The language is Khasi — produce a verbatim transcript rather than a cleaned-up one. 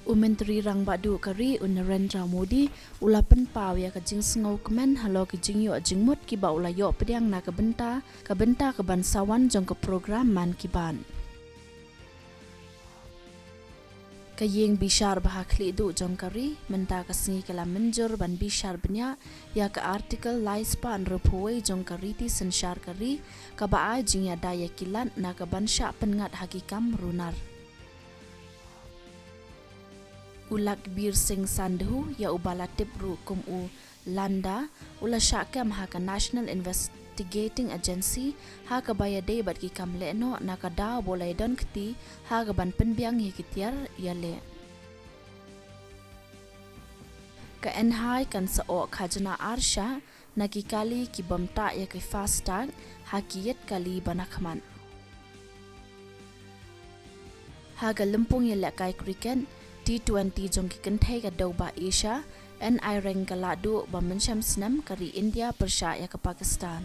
U Myntri Rangbah Duh ka ri, u Narendra Modi, u la pynpaw ïa ka jingsngewkmen halor ki jingïoh jingmut kiba u la ïoh pdiang na ka bynta, ka bynta ka ban sa wan jong ka program Mann Ki Baat. Ka ïing bishar ba ha khlieh duh jong ka ri mynta ka sngi ka la mynjur ban bishar bniah ïa ka Article lai spah hynriewphew wei jong ka riti synshar ka ri, kaba ai jingïada ïa ki lad na ka ban shah pynngat ha ki kam runar. U Lakhbir Singh Sandhu, ïa uba la tip ruh kum u Landa, u la shah kem ha ka National Investigating Agency ha kaba ïadei bad ki kam lehnoh, na ka daw ba u la ïadon kti ha ka ban pynbiang ïa ki tiar ïaleh. Ka N H A I kan sa oh khajna ar shah na ki kali ki bym tah ïa ki FASTag ha ki ïit kali ba na khmat. Ha ka lympung ïalehkai cricket T twenty jong ki kynthei ka dewbah Asia, N Ireng ka lah duh ba mynshem snem ka ri India pyrshah ïa ka Pakistan.